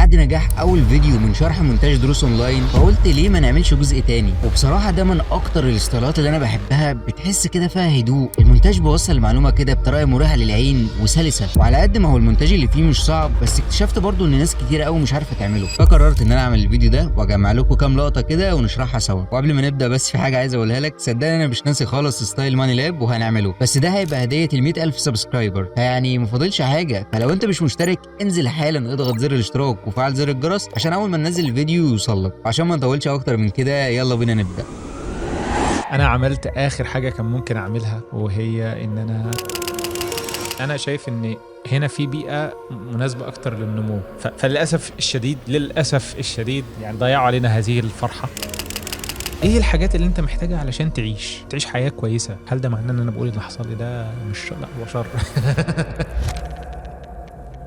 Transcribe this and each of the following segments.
بعد نجاح اول فيديو من شرح مونتاج دروس اونلاين، فقلت ليه ما نعملش جزء تاني. وبصراحة ده من اكتر الستايلات اللي انا بحبها، بتحس كده فيها هدوء، المونتاج بيوصل المعلومة كده بطريقة مريحه للعين وسلسه. وعلى قد ما هو المونتاج اللي فيه مش صعب، بس اكتشفت برضو ان ناس كتير قوي مش عارفه تعمله، فقررت ان انا اعمل الفيديو ده واجمع لكم كام لقطة كده ونشرحها سوا. وقبل ما نبدا بس في حاجة عايز اقولها لك، صدقني انا مش ناسي خالص style Money Lab وهنعمله، بس ده هيبقى هديه ال 100,000 subscriber، فيعني ما فاضلش حاجه. فلو انت مش مشترك انزل حالا اضغط زر الاشتراك وفعل زر الجرس عشان اول ما ننزل الفيديو يوصلك. عشان ما نطولش اكتر من كده يلا بينا نبدا. انا عملت اخر حاجة كان ممكن اعملها، وهي ان انا شايف ان هنا في بيئة مناسبة اكتر للنمو. فللاسف الشديد، للاسف الشديد يعني ضيعوا علينا هذه الفرحه. ايه الحاجات اللي انت محتاجها علشان تعيش حياة كويسه؟ هل ده معناه ان انا بقول اللي حصل لي ده مش، لا هو شر.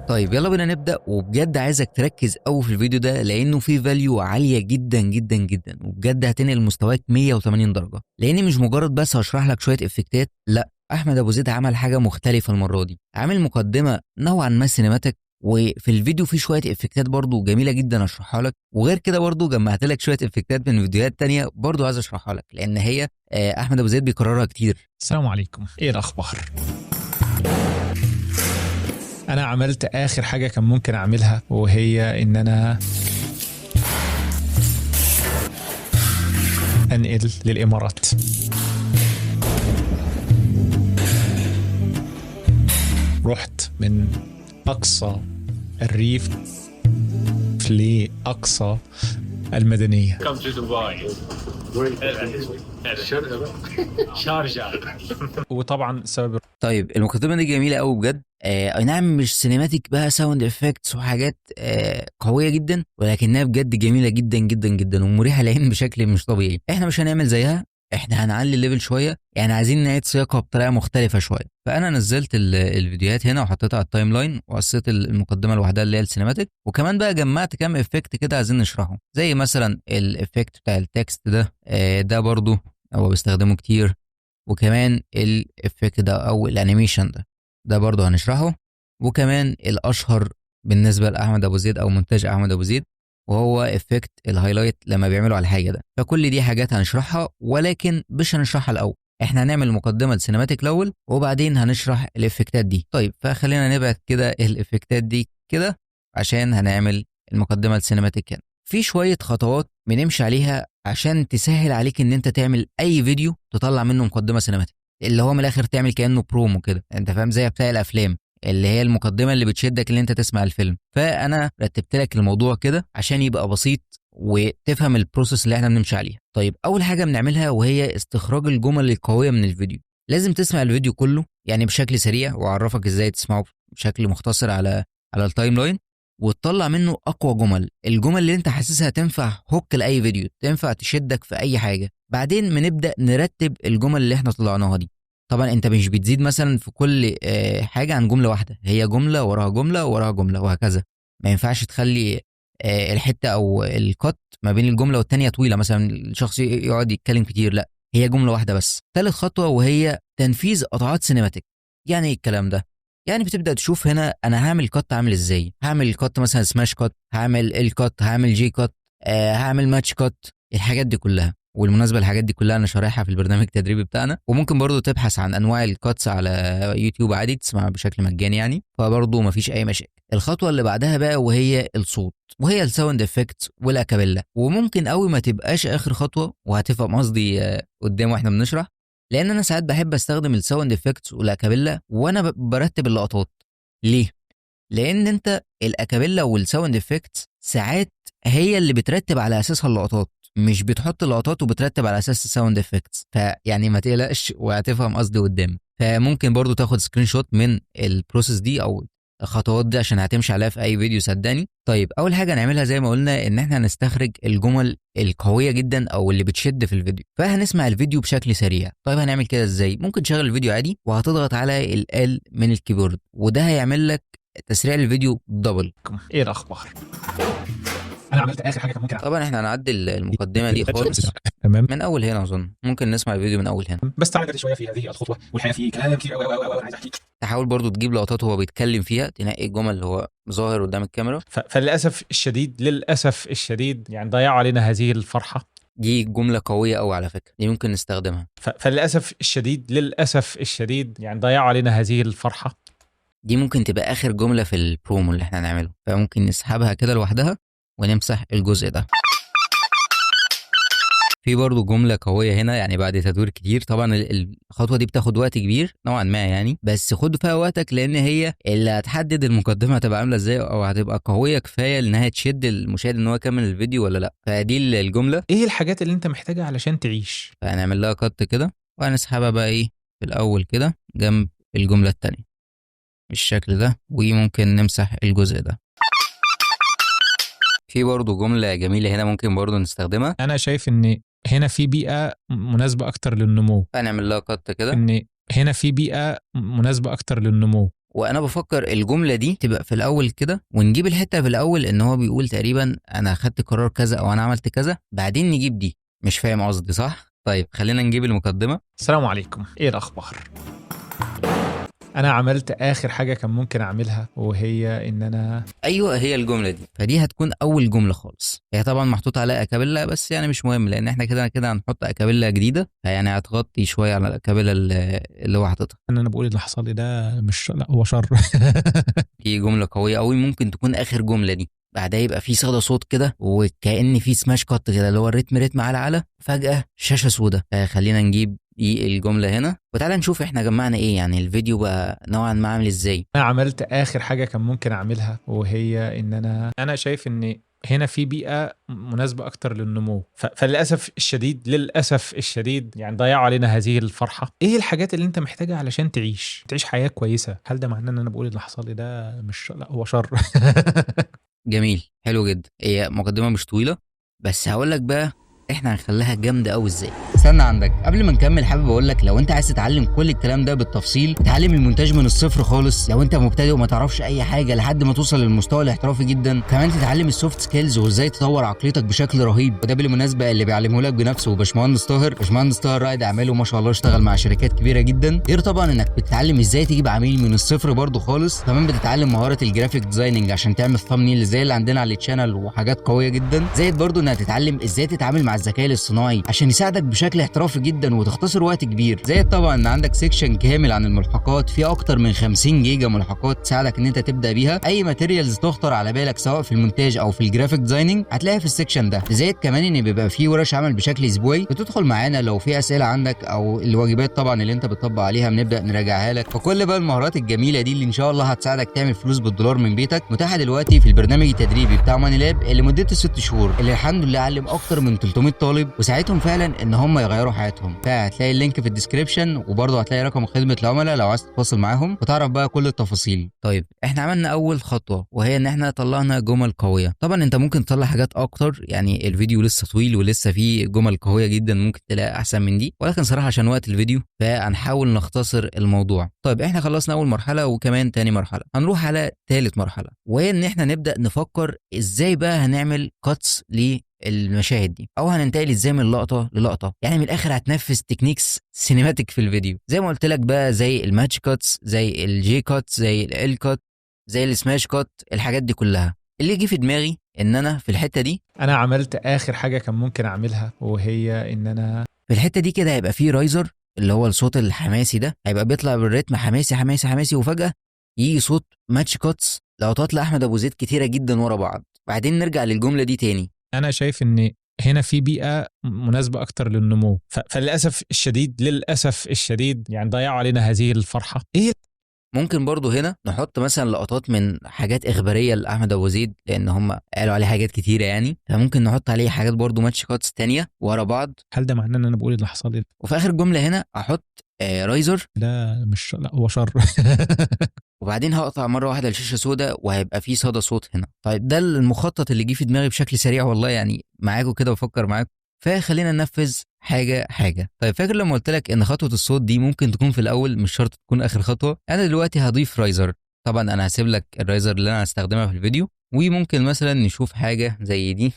طيب يلا بينا نبدا، وبجد عايزك تركز قوي في الفيديو ده لانه فيه value عالية جدا جدا جدا، وبجد هتنقل مستواك 180 درجه. لاني مش مجرد بس هشرح لك شوية افكتات، لا، احمد ابو زيد عمل حاجة مختلفة المرة دي، عامل مقدمه نوعا ما cinematic، وفي الفيديو فيه شوية افكتات برضو جميلة جدا اشرحها لك. وغير كده برضو جمعت لك شوية افكتات من فيديوهات تانية برضو عايز اشرحها لك، لان هي احمد ابو زيد بيكررها كتير. السلام عليكم، ايه الاخبار؟ انا عملت اخر حاجة كان ممكن اعملها، وهي ان انا انقل للامارات. رحت من اقصى الريف لاقصى المدنية. Come to Dubai. شارجة. وطبعا السبب. طيب المقدمة دي جميلة قوي بجد، اي نعم مش cinematic بقى sound effects وحاجات قوية جدا، ولكنها بجد جميلة جدا جدا جدا ومريحه للعين بشكل مش طبيعي. احنا مش هنعمل زيها، احنا هنعلي ال level شوية، يعني عايزين نعيد سياقها بطريقة مختلفة شوية. فانا نزلت الفيديوهات هنا وحطيتها على ال timeline، وقصيت المقدمة لوحدها اللي هي ال cinematic، وكمان بقى جمعت كام effect كده عايزين نشرحه، زي مثلا ال effect بتاع ال text ده، ده برضو هو بيستخدمه كتير، وكمان ال effect ده او ال animation ده، ده برضو هنشرحه، وكمان الاشهر بالنسبة لاحمد ابو زيد او مونتاج احمد ابو زيد، وهو effect ال highlight لما بيعملوا على الحاجة ده. فكل دي حاجات هنشرحها، ولكن مش هنشرحها الاول، احنا هنعمل مقدمه ال cinematic الاول وبعدين هنشرح الافكتات دي. طيب فخلينا نبعد كده الافكتات دي كده عشان هنعمل المقدمة ال cinematic هنا. في شوية خطوات بنمشي عليها عشان تسهل عليك ان انت تعمل اي فيديو تطلع منه مقدمه cinematic، اللي هو من الاخر تعمل كانه برومو كده، انت فاهم، زي بتاع الافلام اللي هي المقدمة اللي بتشدك اللي انت تسمع الفيلم. فانا رتبت لك الموضوع كده عشان يبقى بسيط وتفهم ال process اللي احنا بنمشي عليها. طيب اول حاجة بنعملها وهي استخراج الجمل القوية من الفيديو. لازم تسمع الفيديو كله يعني بشكل سريع، واعرفك ازاي تسمعه بشكل مختصر على ال timeline، وتطلع منه اقوى جمل، الجمل اللي انت حاسسها تنفع hook لاي فيديو، تنفع تشدك في اي حاجة. بعدين بنبدا نرتب الجمل اللي احنا طلعناها دي. طبعا انت مش بتزيد مثلا في كل حاجة عن جملة واحدة، هي جملة وراها جملة وراها جملة وهكذا. ما ينفعش تخلي الحتة او ال cut ما بين الجملة والتانية طويلة، مثلا الشخص يقعد يتكلم كتير، لا، هي جملة واحدة بس. ثالث خطوة وهي تنفيذ قطعات cinematic. يعني ايه الكلام ده؟ يعني بتبدا تشوف هنا انا هعمل cut عامل ازاي، هعمل cut مثلا smash cut، هعمل L cut، هعمل J cut، هعمل match cut، الحاجات دي كلها. والمناسبة الحاجات دي كلها انا شارحها في البرنامج التدريبي بتاعنا، وممكن برضو تبحث عن انواع ال cuts على يوتيوب عادي، تسمع بشكل مجاني يعني، فبرضو مفيش اي مشاكل. الخطوة اللي بعدها بقى وهي الصوت، وهي ال sound effect وال acapella، وممكن قوي ما تبقاش اخر خطوة، وهتفهم قصدي قدام واحنا بنشرح، لان انا ساعات بحب استخدم ال sound effects وال acapella وانا برتب اللقطات. ليه؟ لان انت ال acapella وال sound effects ساعات هي اللي بترتب على اساسها اللقطات، مش بتحط اللقطات وبترتب على اساس ال sound effects. فيعني ما تقلقش وهتفهم قصدي قدام. فممكن برضو تاخد screenshot من ال process دي او الخطوات دي عشان هتمشي عليها في اي فيديو صدقني. طيب اول حاجة نعملها زي ما قلنا ان احنا هنستخرج الجمل القوية جدا او اللي بتشد في الفيديو، فهنسمع الفيديو بشكل سريع. طيب هنعمل كده ازاي؟ ممكن تشغل الفيديو عادي وهتضغط على ال L من ال keyboard، وده هيعمل لك تسريع الفيديو double. ايه الاخبار؟ انا عملت اخر حاجة كان ممكن. طبعا احنا هنعدل المقدمة دي خالص تمام من اول هنا، اظن ممكن نسمع الفيديو من اول هنا. بس تعالى شوية في هذه الخطوة، والحقيقة في كلام كتير قوي قوي قوي انا عايز احكي. تحاول برضو تجيب لقطات وهو بيتكلم فيها، تنقي الجمل اللي هو ظاهر قدام الكاميرا. فللاسف الشديد، للاسف الشديد، يعني ضيعوا علينا هذه الفرحة. دي جملة قوية قوي على فكرة، دي ممكن نستخدمها. فللاسف الشديد، للاسف الشديد، يعني ضيعوا علينا هذه الفرحة. دي ممكن تبقى اخر جملة في البرومو اللي احنا هنعمله، فممكن نسحبها كده لوحدها ونمسح الجزء ده. في برضه جملة قوية هنا، يعني بعد تدوير كتير طبعا. الخطوة دي بتاخد وقت كبير نوعا ما يعني، بس خد فيها وقتك لان هي اللي هتحدد المقدمة هتبقى عامله ازاي، او هتبقى قوية كفاية انها تشد المشاهد ان هو يكمل الفيديو ولا لا. فدي الجملة. ايه الحاجات اللي انت محتاجها علشان تعيش؟ فهنعمل لها cut كده، وهنسحبها بقى ايه في الاول كده جنب الجملة التانية بالشكل ده، وممكن نمسح الجزء ده. في برضه جملة جميلة هنا ممكن برضه نستخدمها. انا شايف ان هنا في بيئة مناسبة اكتر للنمو. فهنعمل لها cut كده. ان هنا في بيئة مناسبة اكتر للنمو. وانا بفكر الجملة دي تبقى في الاول كده، ونجيب الحتة في الاول ان هو بيقول تقريبا انا خدت قرار كذا او انا عملت كذا، بعدين نجيب دي. مش فاهم قصدي صح؟ طيب خلينا نجيب المقدمة. السلام عليكم، ايه الاخبار؟ انا عملت اخر حاجة كان ممكن اعملها، وهي ان انا ايوه هي الجملة دي، فدي هتكون اول جملة خالص. هي طبعا محطوط عليها acapella، بس يعني مش مهم لان احنا كده كده هنحط acapella جديدة، فيعني هتغطي شوية على ال acapella اللي هو حاططها. ان انا بقول اللي حصل لي ده مش، لا هو شر. دي جملة قوية قوي، ممكن تكون اخر جملة دي. بعدها يبقى في صدى صوت كده، وكأن في smash cut كده اللي هو الريتم ريتم على على، فجأة شاشة سودة. فخلينا نجيب دي الجملة هنا، وتعالى نشوف احنا جمعنا ايه، يعني الفيديو بقى نوعا ما عامل ازاي. انا عملت اخر حاجة كان ممكن اعملها، وهي ان انا شايف ان هنا في بيئة مناسبة اكتر للنمو. فللاسف الشديد، للاسف الشديد، يعني ضيعوا علينا هذه الفرحة. ايه الحاجات اللي انت محتاجها علشان تعيش حياة كويسة؟ هل ده معناه ان انا بقول اللي حصل لي ده مش، لا هو شر. جميل، حلو جدا. هي مقدمة مش طويلة، بس هقول لك بقى احنا هنخليها جامدة قوي ازاي. استنى عندك قبل ما نكمل، حابب اقول لك لو انت عايز تتعلم كل الكلام ده بالتفصيل، تتعلم المونتاج من الصفر خالص لو انت مبتدئ وما تعرفش اي حاجة لحد ما توصل للمستوى الاحترافي جدا، كمان تتعلم ال soft skills وازاي تطور عقليتك بشكل رهيب، وده بالمناسبة اللي بيعلمه لك بنفسه باشمهندس طاهر. باشمهندس طاهر رائد اعماله ما شاء الله، اشتغل مع شركات كبيرة جدا. غير طبعا انك بتتعلم ازاي تجيب عميل من الصفر برضه خالص، كمان بتتعلم مهارة ال graphic designing عشان تعمل thumbnail زي اللي عندنا على ال channel وحاجات قوية جدا. زائد برضه انك تتعلم ازاي تتعامل مع الذكاء الاصطناعي عشان يساعدك بشكل احترافي جدا وتختصر وقت كبير. زائد طبعا ان عندك section كامل عن الملحقات، فيه اكتر من 50 جيجا ملحقات تساعدك ان انت تبدا بيها اي materials تخطر على بالك سواء في المونتاج او في ال graphic designing هتلاقيها في ال section ده. زائد كمان ان بيبقى فيه ورش عمل بشكل اسبوعي، بتدخل معانا لو في اسئلة عندك او الواجبات طبعا اللي انت بتطبق عليها بنبدا نراجعها لك. فكل بقى المهارات الجميلة دي اللي ان شاء الله هتساعدك تعمل فلوس بالدولار من بيتك متاحة دلوقتي في البرنامج التدريبي بتاع Money Lab اللي مدته 6 شهور، اللي الحمد لله علم اكتر من 300 طالب وساعدهم فعلا ان هم يغيروا حياتهم. فهتلاقي ال link في ال description، وبرضه هتلاقي رقم خدمة العملاء لو عايز تتواصل معاهم وتعرف بقى كل التفاصيل. طيب احنا عملنا اول خطوة، وهي ان احنا طلعنا جمل قوية. طبعا انت ممكن تطلع حاجات اكتر، يعني الفيديو لسه طويل ولسه فيه جمل قوية جدا ممكن تلاقي احسن من دي، ولكن صراحة عشان وقت الفيديو فهنحاول نختصر الموضوع. طيب احنا خلصنا اول مرحلة وكمان تاني مرحلة، هنروح على تالت مرحلة، وهي ان احنا نبدا نفكر ازاي بقى هنعمل cuts للمشاهد دي، او هننتقل ازاي من لقطة للقطه. يعني من الاخر هتنفذ techniques cinematic في الفيديو زي ما قلت لك بقى، زي ال match cuts، زي ال J cut، زي ال L cut، زي ال smash cut، الحاجات دي كلها. اللي جه في دماغي ان انا في الحتة دي انا عملت اخر حاجة كان ممكن اعملها، وهي ان انا في الحتة دي كده هيبقى فيه riser اللي هو الصوت الحماسي ده، هيبقى بيطلع بالريتم حماسي حماسي حماسي، وفجاة يجي صوت match cuts لقطات لاحمد ابو زيد كتيرة جدا ورا بعض. بعدين نرجع للجملة دي تاني. انا شايف ان هنا في بيئة مناسبة اكتر للنمو. فللاسف الشديد، للاسف الشديد، يعني ضيعوا علينا هذه الفرحة. ايه ممكن برضو هنا نحط مثلا لقطات من حاجات اخبارية لاحمد ابو زيد، لان هم قالوا عليه حاجات كتيرة يعني، فممكن نحط عليه حاجات برضو match cuts تانية ورا بعض. هل ده معناه ان انا بقول اللي حصل لي وفي اخر جملة هنا احط riser ده مش، لا هو شر. وبعدين هقطع مرة واحدة الشاشة سوداء وهيبقى في صدى صوت هنا. طيب ده المخطط اللي جه في دماغي بشكل سريع والله، يعني معاكم كده بفكر معاكم، فخلينا ننفذ حاجة حاجة. طيب فاكر لما قلت لك ان خطوة الصوت دي ممكن تكون في الاول مش شرط تكون اخر خطوة؟ انا دلوقتي هضيف riser، طبعا انا هسيب لك ال riser اللي انا هستخدمها في الفيديو، وممكن مثلا نشوف حاجة زي دي.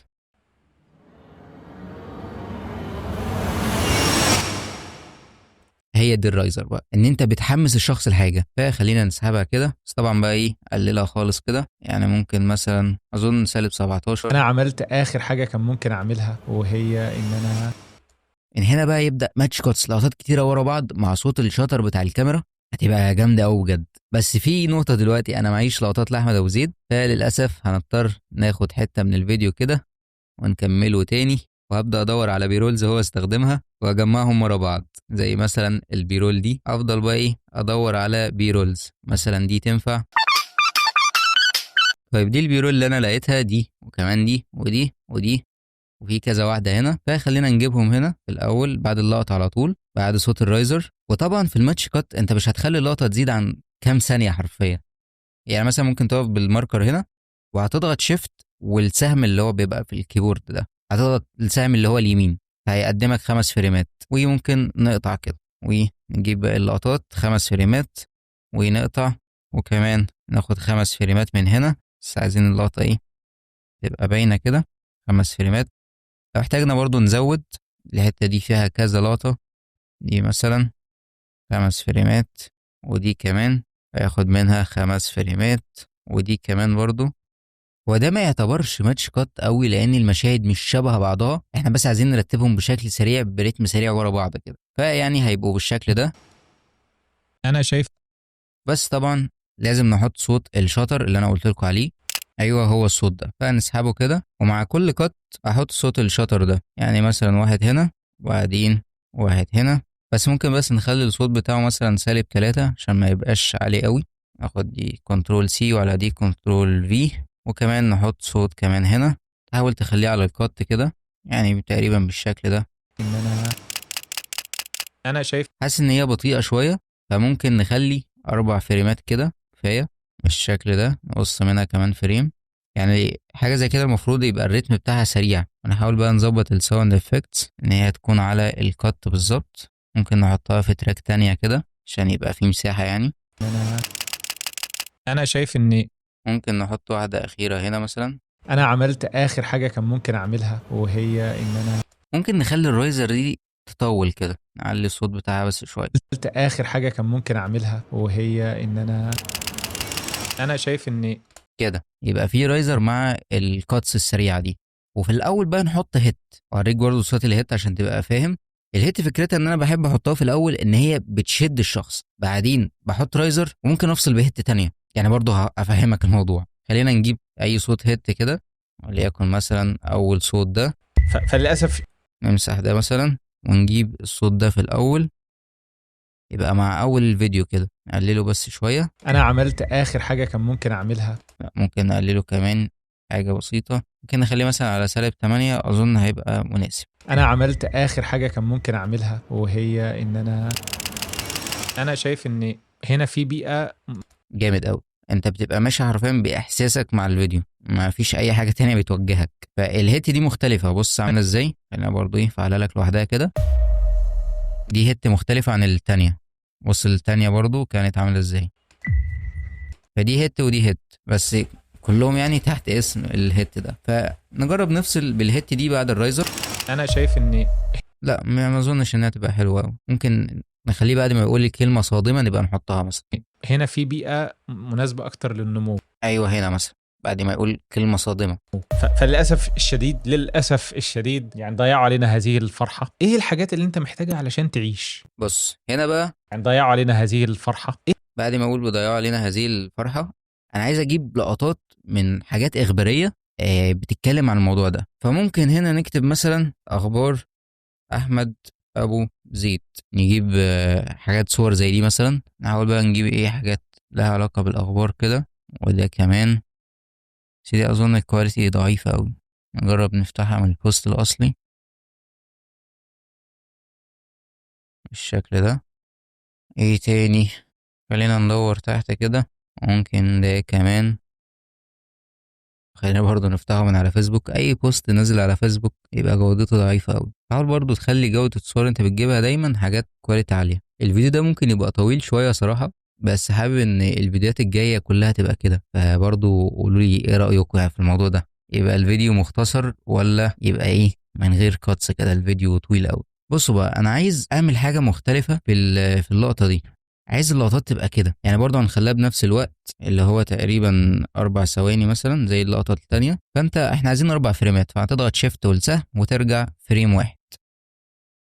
هي دي ال riser بقى، ان انت بتحمس الشخص لحاجة. فخلينا نسحبها كده، بس طبعا بقى ايه قللها خالص كده، يعني ممكن مثلا اظن سالب 17. انا عملت اخر حاجة كان ممكن اعملها، وهي ان انا من هنا بقى يبدا match cuts، لقطات كتيرة ورا بعض مع صوت ال shutter بتاع الكاميرا، هتبقى جامدة قوي بجد. بس في نقطة دلوقتي، انا معيش لقطات لاحمد ابو زيد، فللاسف هنضطر ناخد حتة من الفيديو كده ونكمله تاني، وهبدا ادور على B-rolls هو استخدمها واجمعهم ورا بعض، زي مثلا ال B-roll دي. افضل بقى ايه ادور على B-rolls، مثلا دي تنفع. طيب دي ال B-roll اللي انا لقيتها دي، وكمان دي ودي ودي، وفي كذا واحدة هنا، فخلينا نجيبهم هنا في الاول بعد اللقطة على طول بعد صوت ال riser. وطبعا في ال match cut انت مش هتخلي اللقطة تزيد عن كام ثانية حرفيا، يعني مثلا ممكن تقف بال marker هنا وهتضغط shift والسهم اللي هو بيبقى في ال keyboard ده، هتضغط السهم اللي هو اليمين هيقدمك 5 فريمات، وممكن نقطع كده ونجيب باقي اللقطات 5 فريمات ونقطع، وكمان ناخد 5 فريمات من هنا، بس عايزين اللقطة ايه تبقى باينة كده، 5 فريمات. لو احتاجنا برضو نزود الحتة دي فيها كذا لقطة، دي مثلا 5 فريمات، ودي كمان هياخد منها 5 فريمات، ودي كمان برضو. وده ما يعتبرش match cut قوي لان المشاهد مش شبه بعضها، احنا بس عايزين نرتبهم بشكل سريع برتم سريع ورا بعض كده، فيعني هيبقوا بالشكل ده. انا شايف بس طبعا لازم نحط صوت ال shutter اللي انا قلت لكم عليه، ايوه هو الصوت ده، فنسحبه كده، ومع كل cut احط صوت ال shutter ده، يعني مثلا واحد هنا وبعدين واحد هنا، بس ممكن بس نخلي الصوت بتاعه مثلا سالب 3 عشان ما يبقاش عالي قوي. اخد دي control C وعلى دي control V، وكمان نحط صوت كمان هنا، تحاول تخليه على ال cut كده، يعني تقريبا بالشكل ده. ان انا شايف حاسس ان هي بطيئة شوية، فممكن نخلي 4 فريمات كده كفاية بالشكل ده، نقص منها كمان frame، يعني حاجة زي كده المفروض يبقى الريتم بتاعها سريع. ونحاول بقى نظبط ال sound effects ان هي تكون على ال cut بالظبط، ممكن نحطها في track تانية كده عشان يبقى في مساحة يعني. انا شايف ان ممكن نحط واحدة أخيرة هنا مثلا. انا عملت اخر حاجة كان ممكن اعملها، وهي ان انا ممكن نخلي ال riser دي تطول كده، نعلي الصوت بتاعها بس شوية. عملت اخر حاجة كان ممكن اعملها، وهي ان انا شايف ان كده يبقى في riser مع ال cuts السريعة دي. وفي الأول بقى نحط hit، وهوريك برضه صوت ال hit عشان تبقى فاهم. ال hit فكرتها ان انا بحب احطها في الاول ان هي بتشد الشخص، بعدين بحط riser وممكن افصل ب hit تانية، يعني برضه هفهمك الموضوع. خلينا نجيب اي صوت hit كده، وليكن مثلا اول صوت ده، فللاسف نمسح ده مثلا ونجيب الصوت ده في الاول، يبقى مع اول الفيديو كده، نقلله بس شوية. انا عملت اخر حاجة كان ممكن اعملها، لا، ممكن نقلله كمان حاجة بسيطة، ممكن نخليه مثلا على سالب 8، اظن هيبقى مناسب. انا عملت اخر حاجة كان ممكن اعملها، وهي ان انا شايف ان هنا في بيئة جامد قوي. انت بتبقى ماشي حرفيا باحساسك مع الفيديو، ما فيش اي حاجة تانية بتوجهك. فال hit دي مختلفة، بص عامله ازاي، خلينا برضو ايه فعلها لك لوحدها كده. دي hit مختلفة عن التانية، بص التانية برضو كانت عامله ازاي. فدي hit ودي hit، بس كلهم يعني تحت اسم ال hit ده. فنجرب نفصل بال hit دي بعد ال riser. انا شايف ان لا، ما اظنش انها تبقى حلوة قوي، ممكن نخليه بعد ما يقول لي كلمة صادمه نبقى نحطها مثلا. هنا في بيئة مناسبة اكتر للنمو. ايوه هنا مثلا بعد ما يقول كلمة صادمه. فللاسف الشديد، للاسف الشديد يعني ضيعوا علينا هذه الفرحة. ايه الحاجات اللي انت محتاجها علشان تعيش؟ بص هنا بقى يعني ضيعوا علينا هذه الفرحة. إيه؟ بعد ما اقول بيضيعوا علينا هذه الفرحة، انا عايز اجيب لقطات من حاجات اخبارية بتتكلم عن الموضوع ده. فممكن هنا نكتب مثلا اخبار احمد ابو زيد، نجيب حاجات صور زي دي مثلا. نحاول بقى نجيب ايه حاجات لها علاقة بالاخبار كده. وده كمان سيدي اظن ال quality ضعيفة قوي، نجرب نفتحها من ال post الاصلي بالشكل ده. ايه تاني؟ خلينا ندور تحت كده، ممكن ده كمان. خلينا برضو نفتحه من على فيسبوك. اي post نزل على فيسبوك يبقى جودته ضعيفة قوي. حاول برضو تخلي جودة الصور انت بتجيبها دايما حاجات quality عالية. الفيديو ده ممكن يبقى طويل شوية صراحة، بس حابب ان الفيديوهات الجاية كلها تبقى كده. فبرضو قولوا لي ايه رأيكم في الموضوع ده، يبقى الفيديو مختصر ولا يبقى ايه من غير cuts كده الفيديو طويل قوي. بصوا بقى، انا عايز اعمل حاجة مختلفة في اللقطة دي. عايز اللقطات تبقى كده، يعني برضه هنخليها بنفس الوقت اللي هو تقريبا 4 ثواني مثلا زي اللقطة التانية. احنا عايزين 4 فريمات، فهتضغط shift والسهم وترجع frame واحد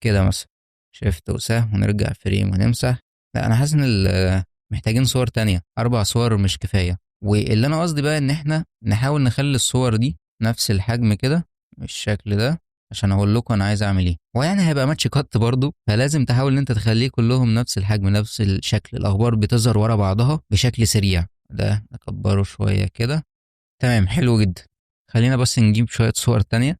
كده مثلا، shift وسهم ونرجع frame ونمسح. لا انا حاسس ان محتاجين صور تانية، 4 صور مش كفاية. واللي انا قصدي بقى ان احنا نحاول نخلي الصور دي نفس الحجم كده بالشكل ده، عشان اقول لكم انا عايز اعمل ايه. ويعني هيبقى match cut برضو، فلازم تحاول ان انت تخليه كلهم نفس الحجم نفس الشكل، الاخبار بتظهر ورا بعضها بشكل سريع. ده نكبره شوية كده، تمام، حلو جدا. خلينا بس نجيب شوية صور تانية،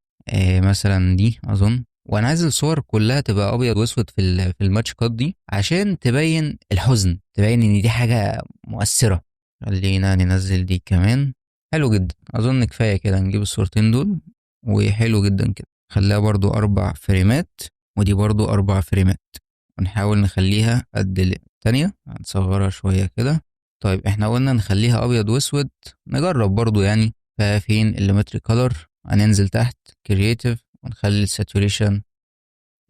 مثلا دي اظن. وانا عايز الصور كلها تبقى ابيض واسود في ال match cut دي عشان تبين الحزن، تبين ان دي حاجة مؤثرة. خلينا ننزل دي كمان، حلو جدا، اظن كفاية كده. نجيب الصورتين دول وحلو جدا كده. خليها برضو 4 فريمات، ودي برضو 4 فريمات، ونحاول نخليها قد التانية، هنصغرها شوية كده. طيب احنا قلنا نخليها ابيض واسود، نجرب برضو يعني. ففين ال Lumetri Color؟ هننزل تحت creative ونخلي ال saturation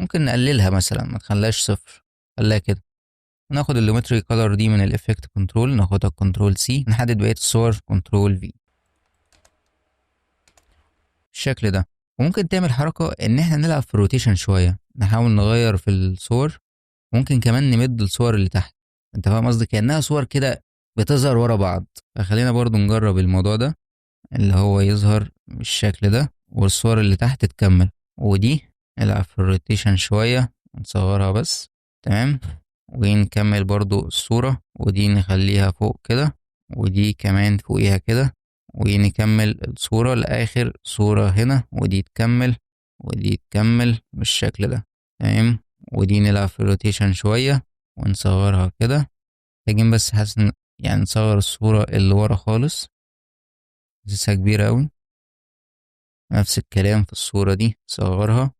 ممكن نقللها مثلا، ما تخليهاش 0، خليها كده. وناخد ال Lumetri Color دي من ال effect control، ناخدها control C، نحدد بقية الصور control V بالشكل ده. وممكن تعمل حركة ان احنا نلعب في ال rotation شوية، نحاول نغير في الصور، ممكن كمان نمد الصور اللي تحت، انت فاهم قصدي، كأنها صور كده بتظهر ورا بعض. فخلينا برضو نجرب الموضوع ده اللي هو يظهر بالشكل ده والصور اللي تحت تكمل. ودي نلعب في ال rotation شوية نصغرها بس، تمام. ونكمل برضو الصورة، ودي نخليها فوق كده، ودي كمان فوقيها كده، ونكمل الصورة لآخر صورة هنا، ودي تكمل ودي تكمل بالشكل ده، تمام. ودي نلعب في ال rotation شوية ونصغرها كده. محتاجين بس حاسس إن نصغر الصورة اللي ورا خالص، حاسسها كبيرة أوي. نفس الكلام في الصورة دي، نصغرها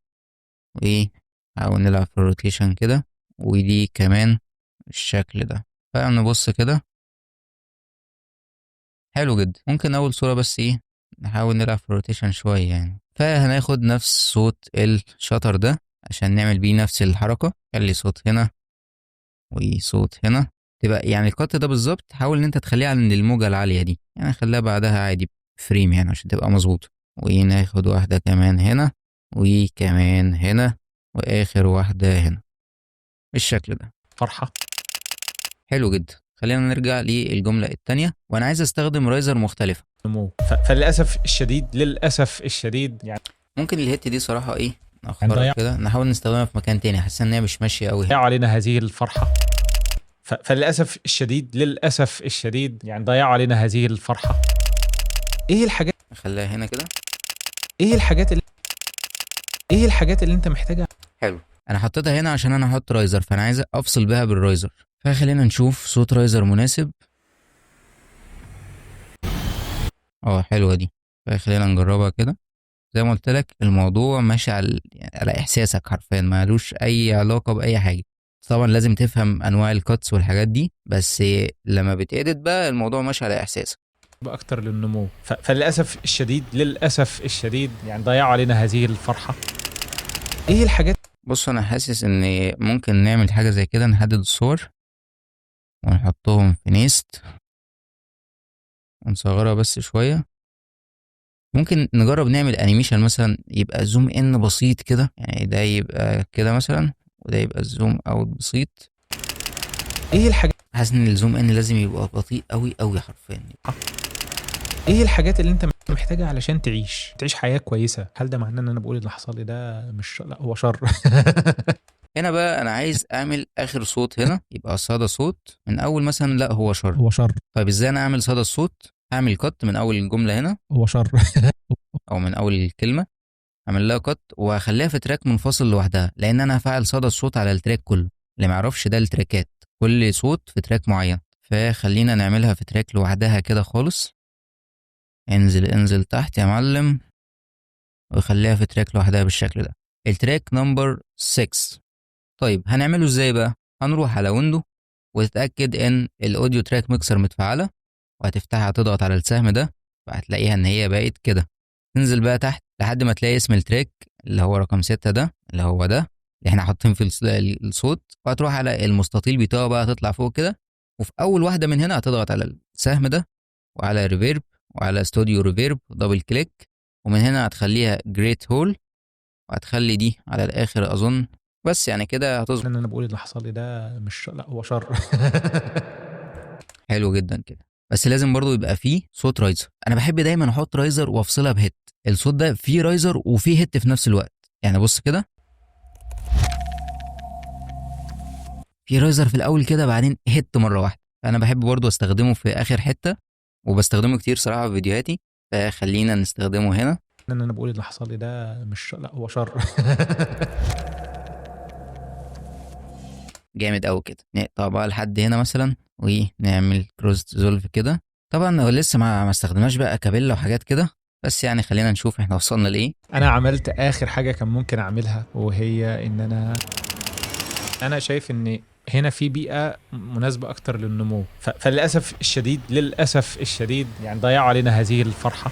ونحاول نلعب في ال rotation كده، ودي كمان بالشكل ده. فنبص كده، حلو جدا. ممكن أول صورة بس نحاول نلعب في ال rotation شوية. فهناخد نفس صوت ال shutter ده عشان نعمل بيه نفس الحركة، خلي صوت هنا وصوت هنا، تبقى ال cut ده بالظبط حاول ان انت تخليه عند الموجة العالية دي، خليها بعدها عادي frame عشان تبقى مظبوطة. وناخد واحدة كمان هنا وكمان هنا واخر واحدة هنا بالشكل ده. فرحة. حلو جدا. خلينا نرجع للجملة التانية، وانا عايز استخدم riser مختلفة. نمو. فللأسف الشديد، للأسف الشديد ممكن ال hit دي صراحة نأخرها هنضيع. كده، نحاول نستخدمها في مكان تاني، حاسس ان هي مش ماشية قوي. ضيعوا علينا هذه الفرحة. فللأسف الشديد، للأسف الشديد ضيعوا علينا هذه الفرحة. إيه الحاجات؟ نخليها هنا كده. إيه الحاجات اللي أنت محتاجها؟ حلو، أنا حطيتها هنا عشان أنا هحط riser، فأنا عايز أفصل بيها بال riser. فخلينا نشوف صوت riser مناسب. حلوة دي، فخلينا نجربها كده. زي ما قلت لك الموضوع ماشي على إحساسك حرفيا، مالوش أي علاقة بأي حاجة. طبعا لازم تفهم أنواع ال cuts والحاجات دي، بس لما بت edit بقى الموضوع ماشي على إحساسك. أكتر للنمو. فللأسف الشديد، للأسف الشديد ضيعوا علينا هذه الفرحة. إيه الحاجات؟ أنا حاسس إن ممكن نعمل حاجة زي كده، نحدد الصور ونحطهم في nest ونصغرها بس شوية. ممكن نجرب نعمل animation مثلا، يبقى zoom in بسيط كده، ده يبقى كده مثلا، وده يبقى zoom out بسيط. ايه الحاجات؟ حاسس ان ال zoom in لازم يبقى بطيء قوي قوي حرفيا. ايه الحاجات اللي انت محتاجها علشان تعيش حياة كويسة؟ هل ده معناه ان انا بقول اللي حصل لي ده مش، لا هو شر؟ هنا بقى انا عايز اعمل اخر صوت هنا يبقى صدى صوت من اول مثلا، لا هو شر. هو شر. طيب ازاي انا اعمل صدى الصوت؟ هعمل cut من اول الجملة هنا، هو شر. او من اول الكلمة اعمل لها cut واخليها في track منفصل لوحدها، لان انا هفعل صدى الصوت على ال track كله. اللي ما يعرفش ده التراكات، كل صوت في track معين، فخلينا نعملها في track لوحدها كده خالص. انزل تحت يا معلم وخليها في track لوحدها بالشكل ده، ال track number 6. طيب هنعمله ازاي بقى؟ هنروح على window وتتأكد ان ال audio track mixer متفعلة، وهتفتحها تضغط على السهم ده فهتلاقيها ان هي بقت كده. تنزل بقى تحت لحد ما تلاقي اسم ال track اللي هو رقم 6 ده اللي هو ده، اللي احنا حاطين في الصوت، وهتروح على المستطيل بتاعه بقى، هتطلع فوق كده، وفي اول واحدة من هنا هتضغط على السهم ده وعلى reverb وعلى studio reverb double click، ومن هنا هتخليها Great Hall، وهتخلي دي على الاخر اظن، بس يعني كده هتظبط. ان انا بقول اللي حصل لي ده مش، لا هو شر. حلو جدا كده، بس لازم برضو يبقى فيه صوت riser. انا بحب دايما احط riser وافصلها ب hit. الصوت ده فيه riser وفيه hit في نفس الوقت، يعني بص كده، في riser في الاول كده بعدين hit مرة واحدة. انا بحب برضو استخدمه في اخر حتة، وبستخدمه كتير صراحة في فيديوهاتي، فخلينا نستخدمه هنا. ان انا بقول اللي حصل لي ده مش، لا هو شر. جامد قوي كده. نقطع بقى لحد هنا مثلا ونعمل cross dissolve كده. طبعا هو لسه ما استخدمناش بقى acapella وحاجات كده، بس يعني خلينا نشوف احنا وصلنا لايه. انا عملت اخر حاجة كان ممكن اعملها، وهي ان انا شايف ان هنا في بيئة مناسبة اكتر للنمو، فللاسف الشديد، للاسف الشديد يعني ضيعوا علينا هذه الفرحة.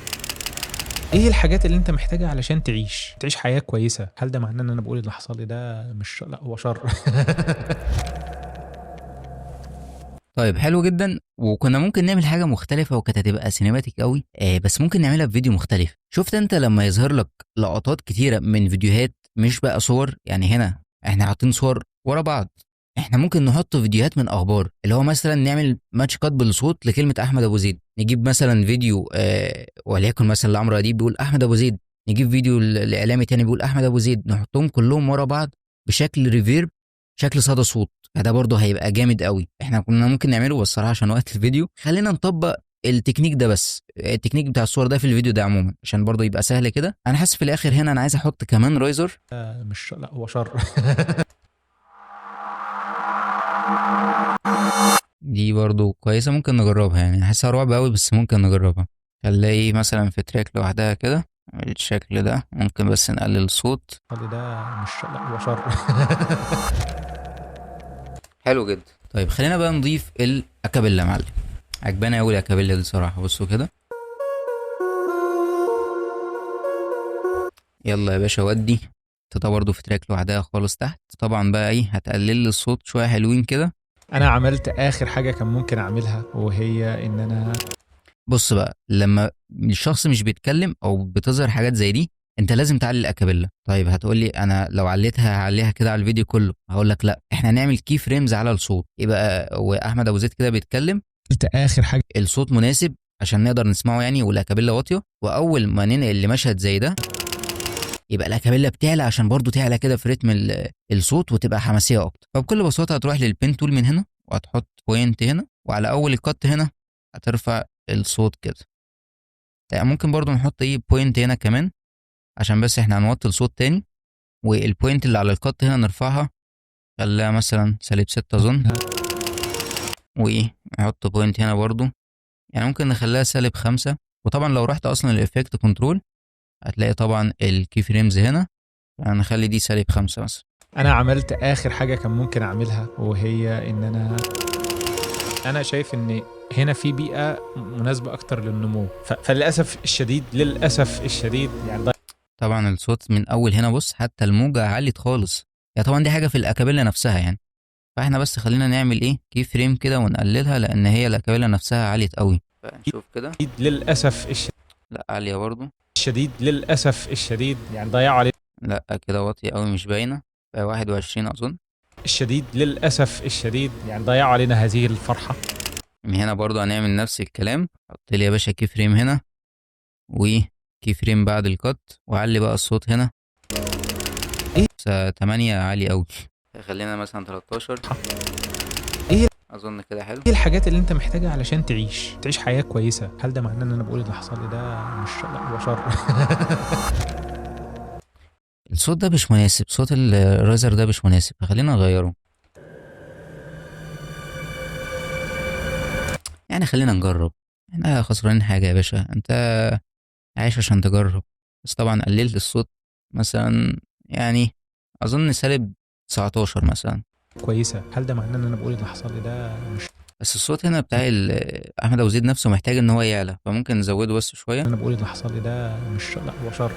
ايه الحاجات اللي انت محتاجها علشان تعيش حياة كويسة؟ هل ده معناه ان انا بقول اللي حصل لي ده مش، لا هو شر؟ طيب حلو جدا. وكنا ممكن نعمل حاجة مختلفة وكانت هتبقى cinematic قوي، بس ممكن نعملها في فيديو مختلف. شفت انت لما يظهر لك لقطات كتيرة من فيديوهات مش بقى صور، يعني هنا احنا حاطين صور ورا بعض، احنا ممكن نحط فيديوهات من اخبار، اللي هو مثلا نعمل match cut بالصوت لكلمة احمد ابو زيد، نجيب مثلا فيديو وليكن مثلا لعمرو اديب بيقول احمد ابو زيد، نجيب فيديو لاعلامي تاني بيقول احمد ابو زيد، نحطهم كلهم ورا بعض بشكل reverb، شكل صدى صوت. فده برضه هيبقى جامد قوي. احنا كنا ممكن نعمله، بس الصراحة عشان وقت الفيديو خلينا نطبق التكنيك ده بس، التكنيك بتاع الصور ده في الفيديو ده عموما، عشان برضه يبقى سهل كده. انا حاسس في الاخر هنا انا عايز احط كمان riser. مش، لا هو شر. دي برضو كويسة، ممكن نجربها، يعني حاسسها رعب قوي بس ممكن نجربها. خليه مثلا في track لوحدها كده بالشكل ده، ممكن بس نقلل الصوت. ده مش، لا هو شر. حلو جدا. طيب خلينا بقى نضيف ال acapella يا معلم. عجباني قوي ال acapella دي صراحة. بصوا كده، يلا يا باشا ودي. تطلع برضو في track لوحدها خالص تحت. طبعا بقى ايه، هتقلل لي الصوت شوية حلوين كده. انا عملت اخر حاجة كان ممكن اعملها، وهي ان انا بص بقى، لما الشخص مش بيتكلم او بتظهر حاجات زي دي انت لازم تعلي ال acapella. طيب هتقول لي انا لو عليتها هعليها كده على الفيديو كله، هقول لك لا، احنا هنعمل key frames على الصوت. يبقى واحمد ابو زيد كده بيتكلم، قلت اخر حاجة الصوت مناسب عشان نقدر نسمعه يعني، وال acapella واطية. واول ما ننقل لمشهد زي ده يبقى ال acapella بتعلى، عشان برضو تعلى كده في رتم الصوت وتبقى حماسية اكتر. فبكل بساطة هتروح لل pen tool من هنا وهتحط point هنا، وعلى اول ال cut هنا هترفع الصوت كده. ممكن برضو نحط ايه point هنا كمان، عشان بس احنا هنوطي الصوت تاني. وال point اللي على ال cut هنا نرفعها، خليها مثلا -6 اظن. وايه نحط point هنا برضو، يعني ممكن نخليها -5. وطبعا لو رحت اصلا لل effect control هتلاقي طبعا ال key frames هنا، يعني نخلي دي -5 مثلا. انا عملت اخر حاجة كان ممكن اعملها، وهي ان انا شايف ان هنا في بيئة مناسبة اكتر للنمو، فللاسف الشديد، للاسف الشديد يعني طبعا الصوت من اول هنا بص حتى الموجه علت خالص، يعني طبعا دي حاجة في ال acapella نفسها يعني. فاحنا بس خلينا نعمل ايه key frame كده ونقللها، لان هي ال acapella نفسها علت قوي. فنشوف كده. للاسف لا عالية برضو. الشديد، للاسف الشديد يعني ضيعوا عليه. لا كده واطية قوي مش باينة. 21 اظن. الشديد، للاسف الشديد يعني ضيعوا علينا هذه الفرحة. من هنا برضو هنعمل نفس الكلام، حط لي يا باشا key frame هنا و key frame بعد ال cut، وعلي بقى الصوت هنا. ايه؟ 8 عالي قوي، خلينا مثلا 13. ايه؟ اظن كده حلو. ايه الحاجات اللي انت محتاجها علشان تعيش حياة كويسة؟ هل ده معناه ان انا بقول اللي حصل لي ده مش، لا هو شر؟ الصوت ده مش مناسب، صوت ال riser ده مش مناسب، فخلينا نغيره. يعني خلينا نجرب، احنا خسرانين حاجة يا باشا، انت عايش عشان تجرب. بس طبعا قللت الصوت مثلا، يعني اظن -19 مثلا. كويسة. هل ده معناه ان انا بقول اللي حصل لي ده مش، بس الصوت هنا بتاع احمد ابو زيد نفسه محتاج ان هو يعلى، فممكن نزوده بس شوية. انا بقول اللي حصل لي ده مش، لا هو شر.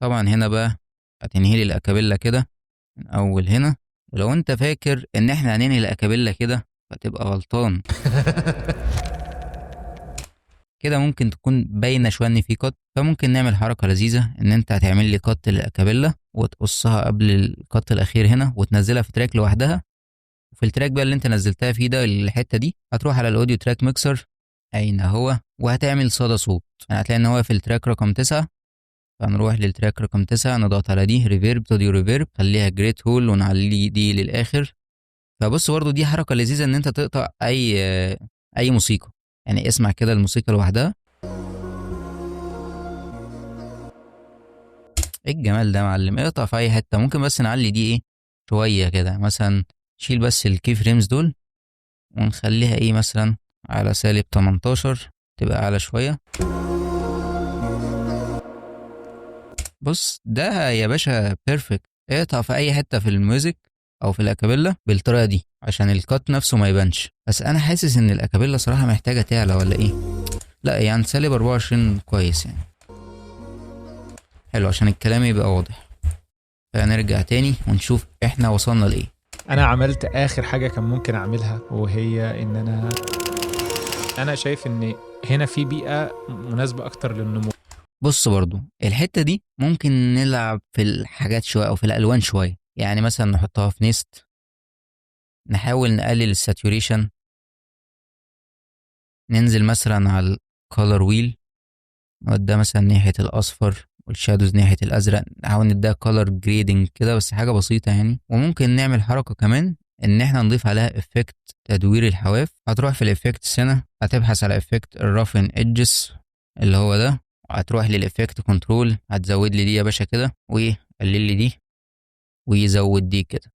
طبعا هنا بقى هتنهي لي ال acapella كده من اول هنا، ولو انت فاكر ان احنا هننهي ال acapella كده فتبقى غلطان. كده ممكن تكون باينة شوية ان في cut، فممكن نعمل حركة لذيذة ان انت هتعمل لي cut لل acapella وتقصها قبل ال cut الاخير هنا وتنزلها في track لوحدها. وفي ال track بقى اللي انت نزلتها فيه ده الحتة دي هتروح على ال audio track mixer اين هو، وهتعمل صدى صوت. يعني هتلاقي ان هو في ال track رقم 9، فهنروح لل track رقم 9 نضغط على دي reverb studio reverb، خليها Great Hall ونعلي دي للاخر. فبص برضو دي حركة لذيذة ان انت تقطع اي موسيقى، يعني اسمع كده الموسيقى لوحدها. ايه الجمال ده يا معلم، اقطع في اي حتة. ممكن بس نعلي دي ايه شوية كده، مثلا شيل بس ال key frames دول ونخليها ايه مثلا على سالب 18 تبقى اعلى شوية. بص ده يا باشا perfect. اقطع في اي حتة في ال music او في ال acapella بالطريقة دي عشان ال cut نفسه ما يبانش. بس انا حاسس ان ال acapella صراحة محتاجه تعلى ولا ايه؟ لا يعني سالب 24 كويس يعني، حلو عشان الكلام يبقى واضح. فنرجع تاني ونشوف احنا وصلنا لايه. انا عملت اخر حاجة كان ممكن اعملها، وهي ان انا شايف ان هنا في بيئة مناسبة اكتر للنمو. بص برضو الحتة دي ممكن نلعب في الحاجات شوية او في الالوان شوية، يعني مثلا نحطها في nest، نحاول نقلل ال saturation، ننزل مثلا على ال color wheel نوديها مثلا ناحية الاصفر وال shadows ناحية الازرق، نحاول نديها color grading كده بس حاجة بسيطة يعني. وممكن نعمل حركة كمان ان احنا نضيف عليها effect تدوير الحواف. هتروح في ال effects هنا هتبحث على effect ال roughen edges اللي هو ده، وهتروح لل effect control هتزود لي دي يا باشا كده وقلل لي دي ويزود دي كده.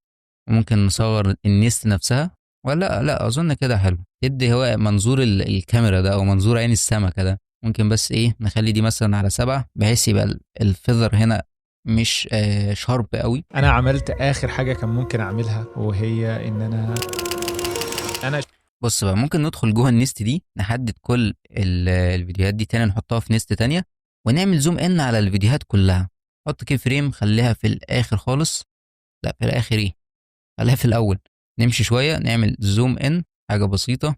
ممكن نصغر ال nest نفسها ولا لا؟ اظن كده حلو، يدي هو منظور الكاميرا ده او منظور عين السمكة ده. ممكن بس ايه نخلي دي مثلا على 7 بحيث يبقى ال feather هنا مش sharp قوي. انا عملت اخر حاجة كان ممكن اعملها، وهي ان انا بص بقى ممكن ندخل جوه ال nest دي نحدد كل الفيديوهات دي تاني، نحطها في nest تانية ونعمل zoom in على الفيديوهات كلها. حط key frame خليها في الاخر خالص، لا في الاخر ايه، خليها في الاول. نمشي شوية نعمل zoom in حاجة بسيطة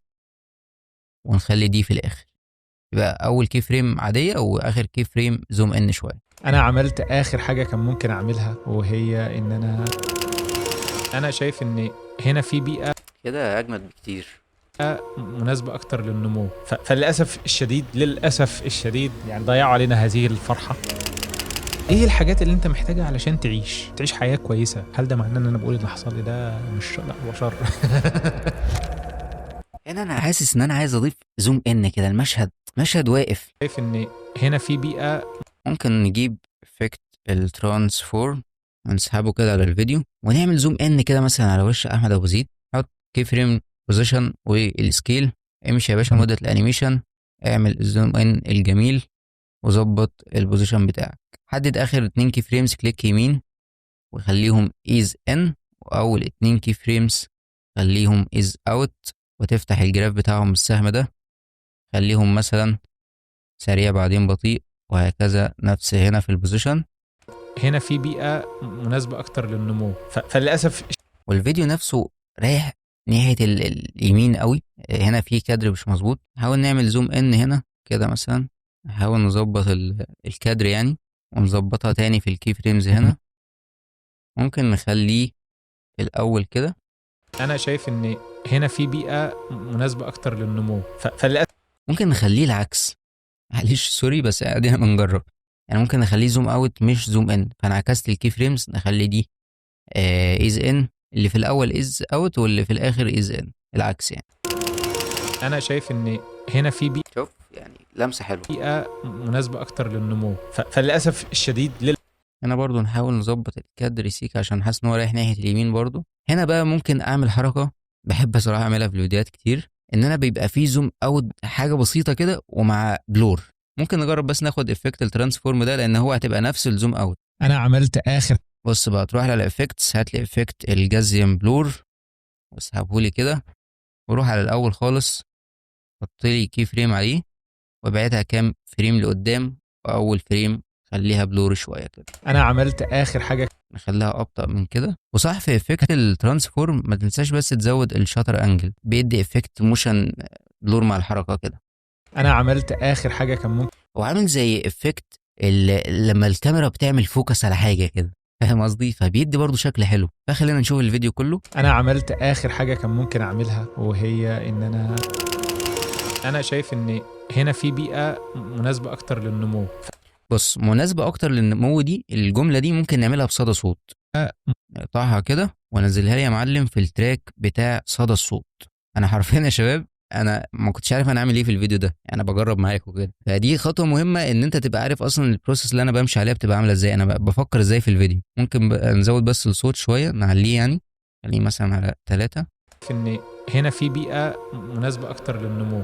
ونخلي دي في الاخر، يبقى اول key frame عادية واخر key frame zoom in شوية. انا عملت اخر حاجة كان ممكن اعملها، وهي ان انا شايف ان هنا في بيئة كده اجمد بكتير، مناسبة اكتر للنمو. فللاسف الشديد، للاسف الشديد يعني ضيعوا علينا هذه الفرحة. ايه الحاجات اللي انت محتاجها علشان تعيش حياة كويسة؟ هل ده معناه ان انا بقول اللي حصل لي ده مش، لا هو شر؟ هنا انا حاسس ان انا عايز اضيف zoom in كده، المشهد مشهد واقف. شايف ان هنا في بيئة، ممكن نجيب effect ال transform ونسحبه كده على الفيديو ونعمل zoom in كده مثلا على وش احمد ابو زيد. حط key frame position وال scale، امشي يا باشا مده ال animation، اعمل ال zoom in الجميل وظبط ال position بتاعك. حدد اخر 2 key frames click يمين وخليهم ease in، واول 2 key frames خليهم ease out، وتفتح ال graph بتاعهم بالسهم ده خليهم مثلا سريع بعدين بطيء وهكذا. نفس هنا في ال position. هنا في بيئة مناسبة أكتر للنمو. فللأسف والفيديو نفسه رايح ناحية اليمين قوي، هنا في كادر مش مظبوط. نحاول نعمل zoom in هنا كده مثلا، نحاول نظبط الكادر يعني، ونظبطها تاني في ال key frames هنا. ممكن نخليه في الأول كده. أنا شايف إن هنا في بيئة مناسبة أكتر للنمو. فللأسف ممكن نخليه العكس، معلش sorry بس ادينا بنجرب يعني. ممكن نخليه zoom out مش zoom in، فانا عكست ال key frames، نخلي دي ease in، اللي في الاول ease out واللي في الاخر ease in، العكس يعني. انا شايف ان هنا في بيئة، شوف يعني لمسه حلوة، بيئة مناسبة اكتر للنمو. فللاسف الشديد هنا برضو نحاول نظبط الكادر سيك عشان حاسس ان هو رايح ناحية اليمين برضو. هنا بقى ممكن اعمل حركة بحب صراحة اعملها في الفيديوهات كتير، ان انا بيبقى فيه zoom out حاجة بسيطة كده ومع blur. ممكن نجرب بس ناخد effect ال transform ده لان هو هتبقى نفس ال zoom out. انا عملت اخر، بص بقى تروح على ال effects، هات لي effect ال Gaussian blur واسحبه لي كده، وروح على الاول خالص حط لي key frame عليه وابعدها كام frame لقدام، واول frame خليها blur شوية كده. انا عملت اخر حاجة. نخليها ابطا من كده. وصح، في effect ال transform ما تنساش بس تزود ال shutter angle، بيدي effect motion blur مع الحركة كده. انا عملت اخر حاجة كان ممكن. هو عامل زي effect لما الكاميرا بتعمل focus على حاجة كده، فاهم قصدي؟ فبيدي برضو شكل حلو. فخلينا نشوف الفيديو كله. انا عملت اخر حاجة كان ممكن اعملها، وهي ان انا شايف ان هنا في بيئة مناسبة اكتر للنمو. بص، مناسبة اكتر للنمو دي، الجملة دي ممكن نعملها بصدى صوت. نقطعها كده وانزلها لي يا معلم في ال track بتاع صدى الصوت. انا حرفيا يا شباب انا ما كنتش عارف انا عامل ايه في الفيديو ده، انا بجرب معاكم كده. فدي خطوة مهمة ان انت تبقى عارف اصلا ال process اللي انا بمشي عليها بتبقى عامله ازاي، انا بفكر ازاي في الفيديو. ممكن بقى نزود بس الصوت شويه، نعليه يعني، خليه مثلا على 3. في ان هنا في بيئة مناسبة اكتر للنمو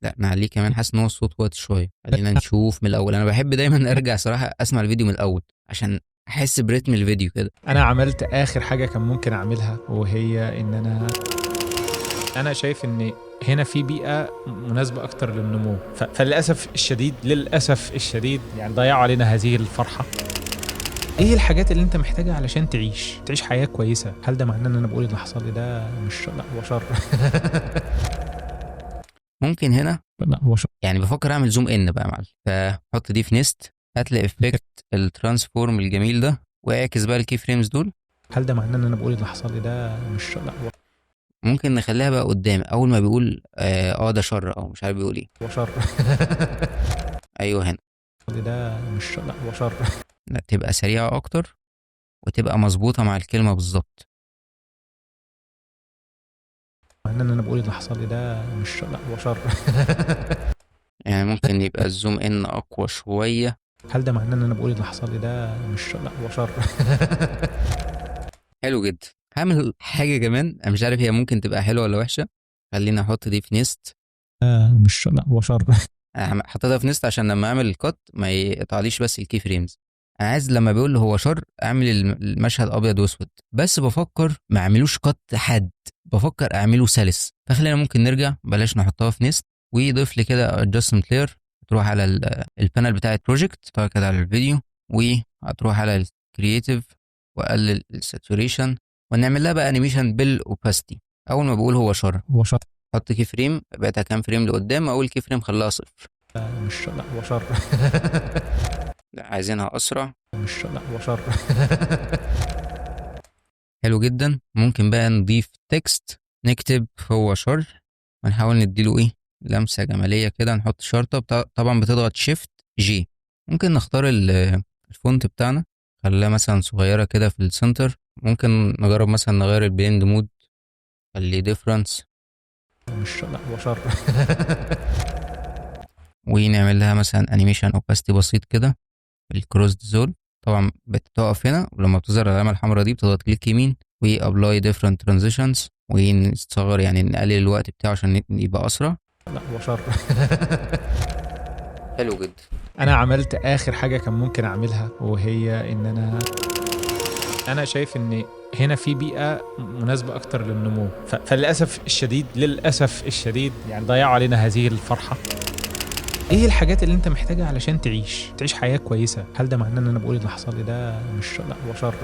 لا نعليه كمان، حاسس ان هو الصوت واطي شويه. خلينا نشوف من الاول. انا بحب دايما ارجع صراحة اسمع الفيديو من الاول عشان احس برتم الفيديو كده. انا عملت اخر حاجة كان ممكن اعملها، وهي ان انا شايف ان هنا في بيئة مناسبة اكتر للنمو. فللاسف الشديد، للاسف الشديد يعني ضيعوا علينا هذه الفرحة. ايه الحاجات اللي انت محتاجها علشان تعيش حياة كويسة؟ هل ده معناه ان انا بقول اللي حصل لي ده مش، لا هو شر. ممكن هنا لا هو شر. يعني بفكر اعمل zoom in بقى يا معلم، فحط دي في nest، هات لي effect ال transform الجميل ده واعكس بقى ال key frames دول. هل ده معناه ان انا بقول اللي حصل لي ده مش، لا هو ممكن نخليها بقى قدام اول ما بيقول ده شر او مش عارف بيقول ايه. هو شر. ايوه هنا. ده مش، لا هو شر. لا تبقى سريعة اكتر وتبقى مظبوطة مع الكلمة بالظبط. معناه ان انا بقول اللي حصل لي ده مش، لا هو شر. يعني ممكن يبقى ال zoom in اقوى شوية. هل ده معناه ان انا بقول اللي حصل لي ده مش، لا هو شر. حلو جدا. هعمل حاجة كمان انا مش عارف هي ممكن تبقى حلوة ولا وحشة. خلينا احط دي في nest. مش، لا هو شر. انا حطيتها في nest عشان لما اعمل ال cut ما يقطعليش بس ال key frames. انا عايز لما بيقول هو شر اعمل المشهد ابيض واسود، بس بفكر ما اعملوش cut حاد، بفكر اعمله سلس. فخلينا ممكن نرجع بلاش نحطها في nest، ويضيف لي كده adjustment layer. تروح على ال panel بتاع ال project، تروح كده على الفيديو وهتروح على ال creative واقلل ال saturation ونعمل لها بقى animation بال opacity. اول ما بقول هو شر هو شر. حط key frame، بعتها كام frame لقدام، اول key frame خلاها 0. مش، لا هو شر. لا عايزينها اسرع. مش، لا هو شر. حلو جدا. ممكن بقى نضيف text، نكتب هو شر ونحاول نديله ايه لمسه جمالية كده، نحط شرطه. طبعا بتضغط shift G. ممكن نختار ال font بتاعنا، خليها مثلا صغيرة كده في ال center. ممكن نجرب مثلا نغير ال blend mode، خليه difference. مش، لا هو شر. ونعمل لها مثلا animation opacity بسيط كده بال cross dissolve. طبعا بتقف هنا ولما بتظهر العلامة الحمراء دي بتضغط click يمين و apply different transitions، ونصغر يعني نقلل الوقت بتاعه عشان يبقى اسرع. لا هو شر. حلو جدا. انا عملت اخر حاجة كان ممكن اعملها، وهي ان انا شايف ان هنا في بيئة مناسبة اكتر للنمو. فللاسف الشديد، للاسف الشديد يعني ضيعوا علينا هذه الفرحة. ايه الحاجات اللي انت محتاجها علشان تعيش حياة كويسة؟ هل ده معناه ان انا بقول اللي حصل لي ده مش، لا هو شر.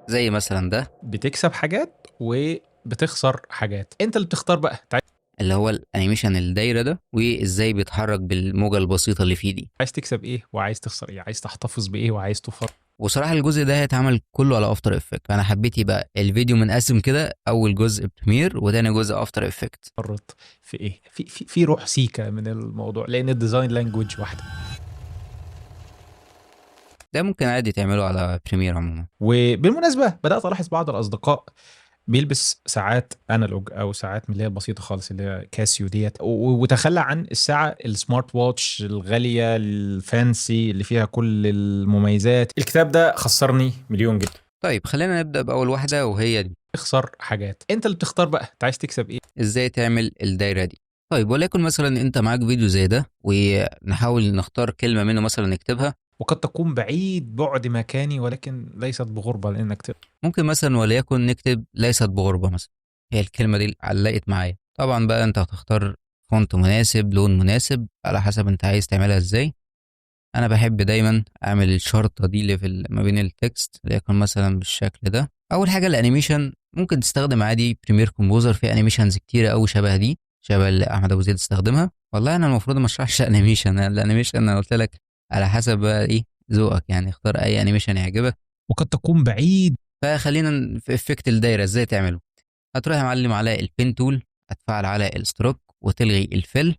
زي مثلا ده بتكسب حاجات وبتخسر حاجات، انت اللي بتختار بقى. اللي هو ال animation الدايرة ده وازاي بيتحرك بالموجة البسيطة اللي فيه دي. عايز تكسب ايه وعايز تخسر ايه، عايز تحتفظ بايه وعايز تفرط. وصراحة الجزء ده هيتعمل كله على After Effects، فانا حبيت يبقى الفيديو منقسم كده، اول جزء Premiere وتاني جزء After Effects. تفرط في ايه؟ في في في روح سيكا من الموضوع، لان ال design language واحدة. ده ممكن عادي تعمله على Premiere عموما. وبالمناسبة بدات الاحظ بعض الاصدقاء بيلبس ساعات analog او ساعات من اللي هي البسيطة خالص اللي هي Casio ديت، وتخلى عن الساعة ال smart watch الغالية ال fancy اللي فيها كل المميزات. الكتاب ده خسرني مليون جنيه. طيب خلينا نبدا باول واحدة وهي دي. تخسر حاجات، انت اللي بتختار بقى انت عايز تكسب ايه، ازاي تعمل الدايرة دي. طيب وليكن مثلا انت معاك فيديو زي ده ونحاول نختار كلمة منه مثلا نكتبها، وقد تكون بعيد بعد مكاني ولكن ليست بغربة، لأنك ممكن مثلا وليكن نكتب ليست بغربة مثلا، هي الكلمة دي علقت معايا. طبعا بقى انت هتختار font مناسب، لون مناسب، على حسب انت عايز تعملها ازاي. انا بحب دايما اعمل الشرطة دي اللي في ما بين ال text، ليكن مثلا بالشكل ده. اول حاجة ال animation، ممكن تستخدم عادي Premiere Composer، في animations كتيرة قوي شبه دي، شبه اللي احمد ابو زيد استخدمها. والله انا المفروض ما اشرحش animation، ال animation انا قلت لك على حسب بقى ايه ذوقك، يعني اختار اي animation يعجبك. وقد تكون بعيد. فخلينا في effect الدايرة ازاي تعمله. هتروح يا معلم على ال pen tool، هتفعل على ال stroke وتلغي ال fill،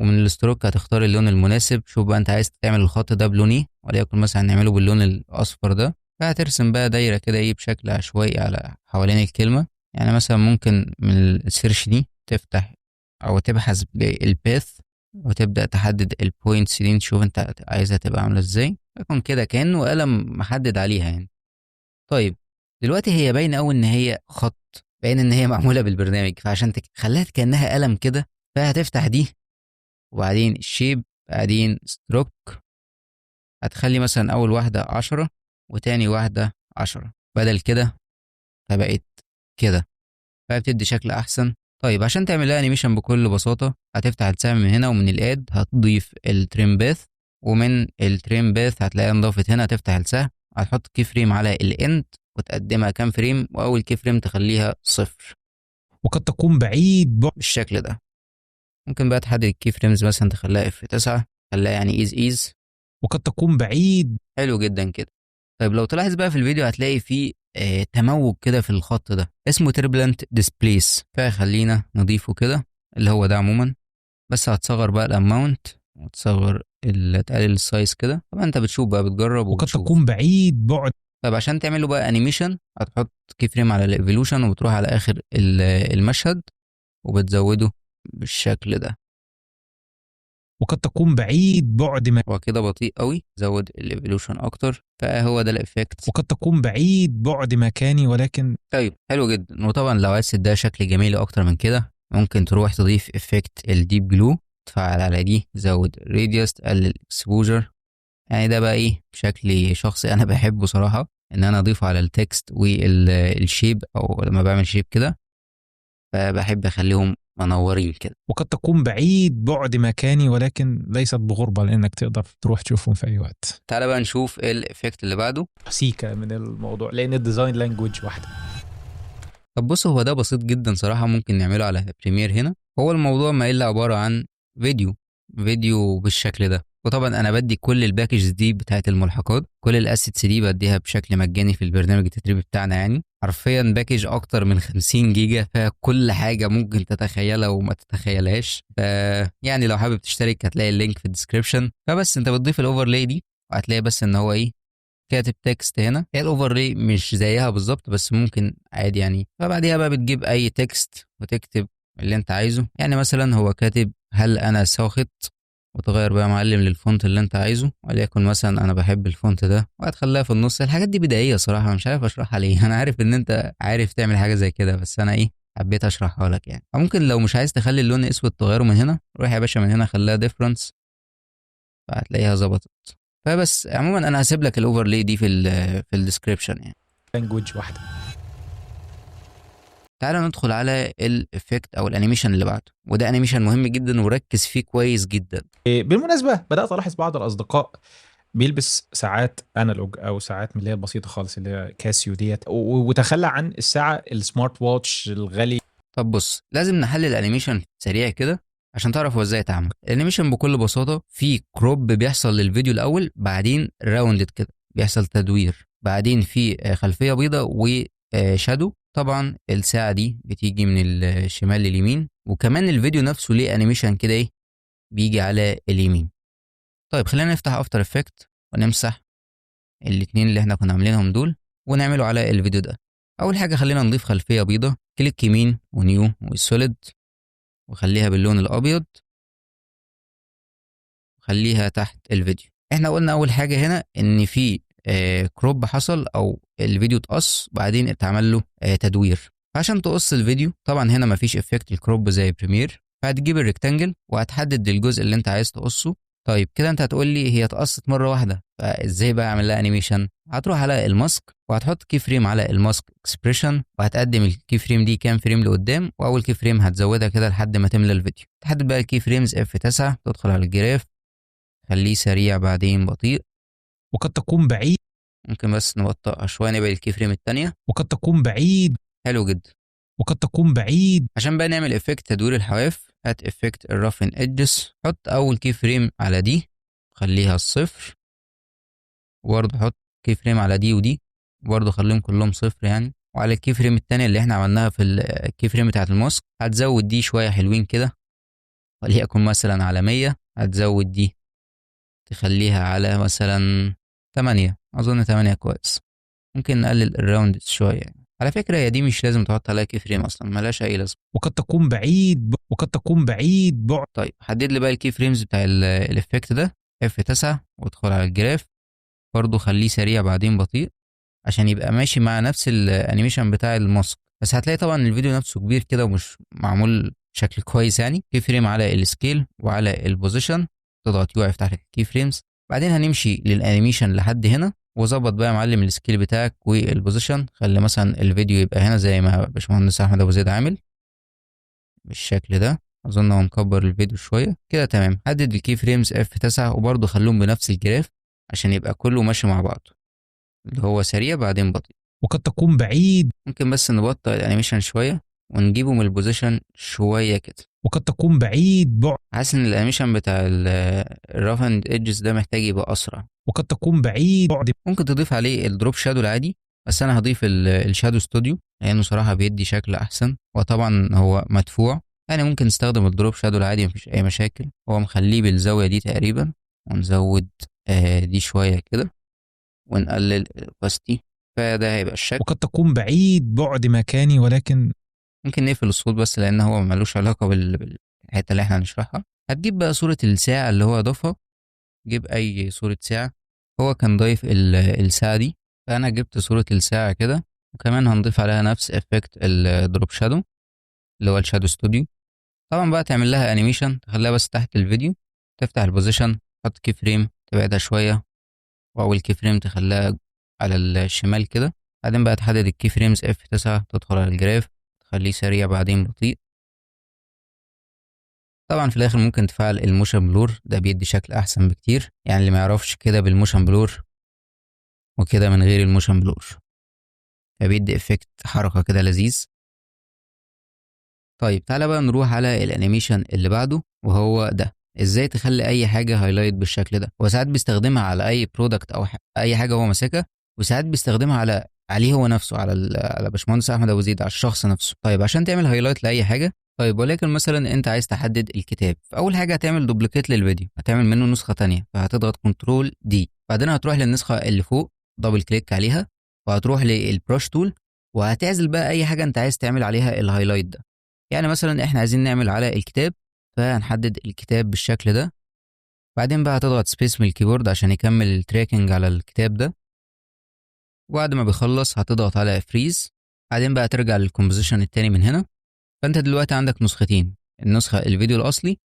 ومن ال stroke هتختار اللون المناسب. شوف بقى انت عايز تعمل الخط ده بلون ايه، وليكن مثلا نعمله باللون الاصفر ده. فهترسم بقى دايرة كده ايه بشكل عشوائي على حوالين الكلمة. يعني مثلا ممكن من ال search دي تفتح او تبحث بال path وتبدأ تحدد ال points دي، تشوف انت عايزها تبقى عاملة ازاي، يكون كده كأنه قلم محدد عليها يعني. طيب دلوقتي هي باينة قوي ان هي خط، باين ان هي معمولة بالبرنامج، فعشان تخليها كأنها قلم كده فهتفتح دي وبعدين ال shape بعدين stroke، هتخلي مثلا اول واحدة 10 وتاني واحدة 10 بدل كده، فبقت كده، فبتدي شكل احسن. طيب عشان تعمل لها animation بكل بساطة هتفتح السهم من هنا، ومن ال add هتضيف ال trim path، ومن ال trim path هتلاقيها انضافت هنا. هتفتح السهم هتحط key frame على ال end وتقدمها كام frame، واول key frame تخليها 0. وقد تكون بعيد بعد بالشكل ده. ممكن بقى تحدد ال key frames مثلا تخليها F9، خليها يعني easy ease. وقد تكون بعيد. حلو جدا كده. طيب لو تلاحظ بقى في الفيديو هتلاقي فيه تموج كده في الخط ده اسمه turbulent displace، فخلينا نضيفه كده اللي هو ده عموما، بس هتصغر بقى ال amount وتصغر تقلل ال size كده. طبعا انت بتشوف بقى، بتجرب وقد وبتشوف. تكون بعيد بعد. طيب عشان تعمله بقى animation هتحط key frame على ال evolution وبتروح على اخر المشهد وبتزوده بالشكل ده. وقد تكون بعيد بعد ما. هو كده بطيء قوي، زود ال evolution اكتر، فهو ده ال effect. وقد تكون بعيد بعد مكاني ولكن. طيب حلو جدا. وطبعا لو عايز تديها شكل جميل اكتر من كده ممكن تروح تضيف effect ال deep glow، تفعل على دي، زود radius، تقلل exposure. يعني ده بقى ايه بشكل شخصي انا بحبه صراحة ان انا اضيفه على ال text وال shape، او لما بعمل shape كده فبحب اخليهم منورين كده. وقد تكون بعيد بعد مكاني ولكن ليست بغربة لأنك تقدر تروح تشوفهم في أي وقت. تعالى بقى نشوف ايه ال effect اللي بعده. سيكا من الموضوع لأن ال design language واحدة. طب بص هو ده بسيط جدا صراحة، ممكن نعمله على Premiere هنا. هو الموضوع ما إلا عبارة عن فيديو بالشكل ده. وطبعا انا بدي كل ال packages دي بتاعت الملحقات، كل ال assets دي بديها بشكل مجاني في البرنامج التدريبي بتاعنا، يعني حرفيا package اكتر من 50 جيجا فيها كل حاجة ممكن تتخيلها وما تتخيلهاش. ف يعني لو حابب تشترك هتلاقي ال link في ال description. فبس انت بتضيف ال overlay دي وهتلاقي بس ان هو ايه كاتب text هنا، هي ال overlay مش زيها بالظبط بس ممكن عادي يعني. فبعديها بقى بتجيب اي text وتكتب اللي انت عايزه، يعني مثلا هو كاتب هل انا ساخط، وتغير بقى يا معلم لل font اللي انت عايزه، وليكن مثلا انا بحب ال font ده، وهتخليها في النص. الحاجات دي بدائية صراحة مش عارف اشرحها ليه، انا عارف ان انت عارف تعمل حاجة زي كده بس انا ايه حبيت اشرحها لك يعني. او ممكن لو مش عايز تخلي اللون اسود تغيره من هنا، روح يا باشا من هنا خليها difference فهتلاقيها ظبطت. فبس عموما انا هسيب لك ال overlay دي في ال description يعني. language واحدة. تعالى ندخل على ال effect او ال animation اللي بعده، وده animation مهم جدا وركز فيه كويس جدا. بالمناسبة بدات الاحظ بعض الاصدقاء بيلبس ساعات analog او ساعات من اللي هي البسيطة خالص اللي هي Casio ديت، وتخلى عن الساعة ال smart watch الغالي. طب بص لازم نحلل ال animation سريع كده عشان تعرف هو ازاي اتعمل. ال animation بكل بساطة في crop بيحصل للفيديو الاول، بعدين rounded كده بيحصل تدوير، بعدين في خلفية بيضاء و shadow. طبعا الساعة دي بتيجي من الشمال لليمين، وكمان الفيديو نفسه ليه animation كده ايه بيجي على اليمين. طيب خلينا نفتح After Effects ونمسح الاتنين اللي احنا كنا عاملينهم دول ونعمله على الفيديو ده. اول حاجة خلينا نضيف خلفية بيضاء، click يمين و new و solid، وخليها باللون الابيض، وخليها تحت الفيديو. احنا قلنا اول حاجة هنا ان في crop حصل او الفيديو اتقص بعدين اتعمل له تدوير. فعشان تقص الفيديو طبعا هنا مفيش effect ال crop زي Premiere، فهتجيب ال rectangle وهتحدد الجزء اللي انت عايز تقصه. طيب كده انت هتقول لي هي اتقصت مرة واحده، فازاي بقى اعمل لها animation؟ هتروح على ال mask وهتحط key frame على ال mask expression، وهتقدم ال key frame دي كام frame لقدام، واول key frame هتزودها كده لحد ما تملى الفيديو. تحدد بقى ال key frames F9، تدخل على ال graph، خليه سريع بعدين بطيء. وقد تكون بعيد. ممكن بس نبطئها شويه، نبعد ال key frame الثانيه. وقد تكون بعيد. حلو جدا. وقد تكون بعيد. عشان بقى نعمل effect تدوير الحواف، هات effect ال roughen edges، حط اول key frame على دي خليها الصفر، وبرضه حط key frame على دي ودي وبرضه خليهم كلهم صفر يعني. وعلى ال key frame التانية اللي احنا عملناها في ال key frame بتاعت ال mask هتزود دي شوية حلوين كده، وليكن مثلا على 100، هتزود دي تخليها على مثلا 8، أظن 8 كويس. ممكن نقلل ال round شوية يعني. على فكرة هي دي مش لازم تحط عليها key frame أصلا، ملهاش أي لازمة. وقد تكون بعيد بعد. طيب حدد لي بقى ال key frames بتاع ال effect ده F9، وادخل على ال graph برضو خليه سريع بعدين بطيء عشان يبقى ماشي مع نفس ال animation بتاع ال mask. بس هتلاقي طبعا الفيديو نفسه كبير كده ومش معمول بشكل كويس يعني. key frame على ال scale وعلى ال position، تضغط U يفتح لك ال key frames. بعدين هنمشي لل animation لحد هنا، وظبط بقى يا معلم ال scale بتاعك وال position. خلي مثلا الفيديو يبقى هنا زي ما باشمهندس احمد ابو زيد عامل بالشكل ده. اظن هو مكبر الفيديو شوية كده، تمام. حدد ال key frames F9 وبرضه خليهم بنفس ال graph عشان يبقى كله ماشي مع بعضه، اللي هو سريع بعدين بطيء. وقد تكون بعيد. ممكن بس نبطئ ال animation شوية ونجيبه من ال position شوية كده. وقد تكون بعيد بعد. حاسس ان ال animation بتاع ال roughen edges ده محتاج يبقى اسرع. وقد تكون بعيد بعد. ممكن تضيف عليه ال drop shadow العادي، بس انا هضيف ال shadow studio لانه صراحة بيدي شكل احسن، وطبعا هو مدفوع يعني. ممكن نستخدم ال drop shadow العادي مفيش اي مشاكل. هو مخليه بالزاوية دي تقريبا، ونزود دي شوية كده ونقلل ال opacity، فده هيبقى الشكل. وقد تكون بعيد بعد مكاني، ولكن ممكن نقفل الصوت بس لان هو ملوش علاقة بالحتة اللي احنا هنشرحها. هتجيب بقى صوره الساعة اللي هو ضافها، جيب اي صوره ساعة، هو كان ضايف الساعة دي، فانا جبت صوره الساعة كده. وكمان هنضيف عليها نفس effect ال drop shadow اللي هو ال shadow studio. طبعا بقى تعمل لها animation، تخليها بس تحت الفيديو، تفتح ال position، تحط key frame تبعدها شوية، واول key frame تخليها على الشمال كده. بعدين بقى تحدد ال key frames F9، تدخل على ال graph تخليه سريع بعدين بطيء. طبعا في الاخر ممكن تفعل ال motion blur، ده بيدي شكل احسن بكتير. يعني اللي ما يعرفش كده بال motion blur وكده من غير ال motion blur، فبيدي effect حركة كده لذيذ. طيب تعالى بقى نروح على ال animation اللي بعده، وهو ده ازاي تخلي اي حاجة highlight بالشكل ده. هو ساعات بيستخدمها على اي product او اي حاجة هو ماسكها، وساعات بيستخدمها عليه هو نفسه، على باشمهندس احمد ابو زيد، على الشخص نفسه. طيب عشان تعمل highlight لاي حاجة، طيب ولكن مثلا انت عايز تحدد الكتاب، فاول حاجة هتعمل duplicate للفيديو، هتعمل منه نسخه تانية، فهتضغط control D، بعدين هتروح للنسخه اللي فوق double click عليها، وهتروح لل brush tool، وهتعزل بقى اي حاجة انت عايز تعمل عليها ال highlight ده. يعني مثلا احنا عايزين نعمل على الكتاب، فهنحدد الكتاب بالشكل ده. بعدين بقى هتضغط space من ال keyboard عشان يكمل ال tracking على الكتاب ده، وبعد ما بيخلص هتضغط على freeze. بعدين بقى ترجع لل composition التاني من هنا. فانت دلوقتي عندك نسختين، النسخة الفيديو الأصلي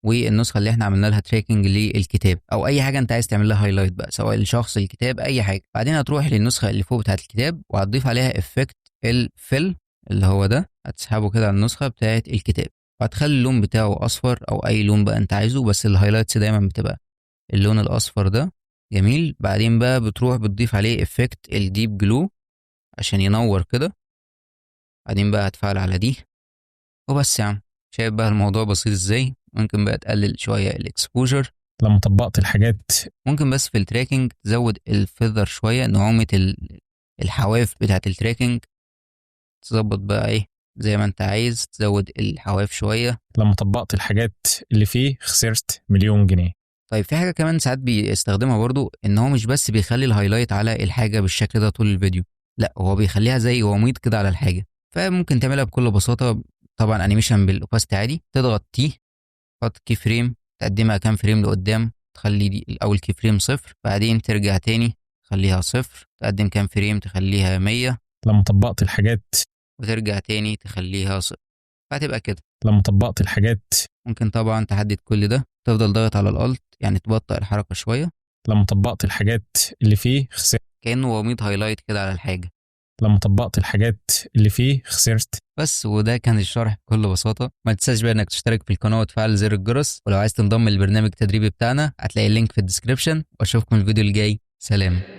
والنسخة اللي احنا عملنا لها tracking للكتاب، أو أي حاجة انت عايز تعمل لها highlight بقى، سواء الشخص، الكتاب، أي حاجة. بعدين هتروح للنسخة اللي فوق بتاعة الكتاب وهتضيف عليها effect ال fill اللي هو ده، هتسحبه كده على النسخة بتاعة الكتاب، وهتخلي اللون بتاعه أصفر أو أي لون بقى انت عايزه، بس ال highlights دايما بتبقى اللون الأصفر ده. جميل. بعدين بقى بتروح بتضيف عليه effect ال deep glow عشان ينور كده. بعدين بقى هتفعل على دي وبس يا عم. شايف بقى الموضوع بسيط ازاي؟ ممكن بقى تقلل شوية ال exposure. لما طبقت الحاجات ممكن بس في ال tracking تزود ال feather شوية، نعومة الحواف بتاعة ال tracking، تظبط بقى ايه زي ما انت عايز، تزود الحواف شوية. لما طبقت الحاجات اللي فيه خسرت 1,000,000 جنيه. طيب في حاجة كمان ساعات بيستخدمها برضو، ان هو مش بس بيخلي ال highlight على الحاجة بالشكل ده طول الفيديو، لا هو بيخليها زي وميض كده على الحاجة. فممكن تعملها بكل بساطة، طبعا animation بال opacity عادي، تضغط T، تحط key frame، تقدمها كام frame لقدام، تخلي دي الاول key frame 0، بعدين ترجع تاني تخليها 0، تقدم كام frame تخليها 100. لما طبقت الحاجات وترجع تاني تخليها 0، فهتبقى كده. لما طبقت الحاجات ممكن طبعا تحدد كل ده، تفضل ضاغط على ال Alt، يعني تبطئ الحركة شويه. لما طبقت الحاجات اللي فيه خسرت. كانه وميض highlight كده على الحاجه. لما طبقت الحاجات اللي فيه خسرت. بس، وده كان الشرح بكل بساطة. ما تنساش بقى انك تشترك في القناة وتفعل زر الجرس، ولو عايز تنضم للبرنامج التدريبي بتاعنا هتلاقي ال link في ال description، واشوفكم الفيديو الجاي. سلام.